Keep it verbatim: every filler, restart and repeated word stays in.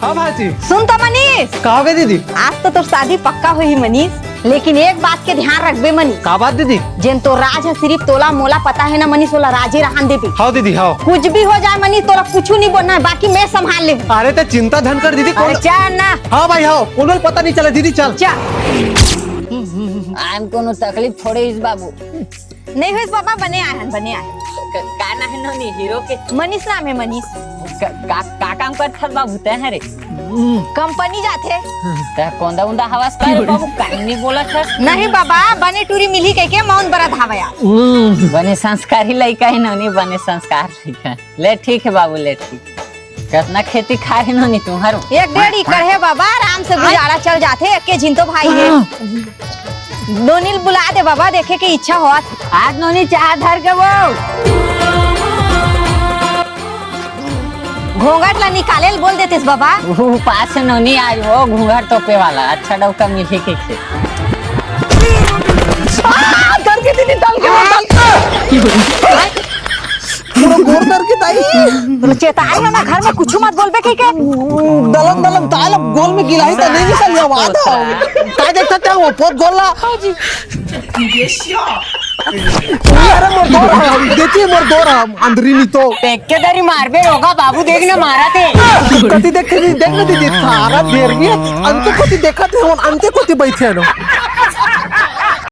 हाँ भाजी। सुन तो मनीष, का हो गे दीदी? आज तो तोर शादी पक्का होही मनीष, लेकिन एक बात के ध्यान रखबे मनीष। का बात दीदी? जेन तो राज ह सिर्फ तोला मोला पता हे ना मनीष, ओला राजे रहन देबे। हाँ दीदी, हाँ। कुछ भी हो जाए मनीष, तोला कुछ नहीं बोलना है, बाकी मैं संभाल लेबे। अरे ते चिंता धन कर दीदी, अरे कौन चल ना। हाँ भाई, हाँ, कोनो ल पता नहीं चले दीदी, चल। चल। आम कोनो तकलीफ थोड़े इस बाबू। नहीं होइस बाबा, बने आए हन, बने आए हन। क-, का नाम हे नोनी हीरो के? मनीष नाम हे, मनीष। क-, का, का काम करथस बाबू तैं हरे? कंपनी जाथे। त कोंदा उंदा हवस का रे बाबू, काहे नहीं बोलत हस? नहीं बाबा, बने टूरी मिलही कहिके मौन बरा धावे यार। बने संस्कारी लइका हे नोनी, बने संस्कार लइका। ले ठीक हे बाबू, ले ठीक। कतना खेती खार हे नोनी तुम्हारो? एक डेढ़ एकड़ हे बाबा, आराम से गुजारा चल जाथे, एके झिन तो भाई हे। नोनी ल बुला दे बाबा, देखे के इच्छा होत। आज नोनी चाह धर के वो। घूंघट ला निकाले ल बोल देतिस बाबा। उपास हे नोनी आज वो घूंघट तोपे वाला, अच्छा डौका मिलही कहिके। आ, डर के दीदी, डर के, डर के। पूरा गोर करके दाई। तोला चेताए हंव ना, घर में कुछ मत बोलबे कहिके। दलन दलन ताल अब गोल में गिलाही त नहीं निकल जावा। का देखथस वो पोत गोला? अरे मोर दोर हम, देखिए मोर दोर हम, अंदरी नहीं तो। देख के दरी मारबे रोगा बाबू, देख ना मारा थे। कति देख के देख ना दीदी, थारा देर भी है। अंते कोती देखा थे, हम अंते कोती बैठे हैं।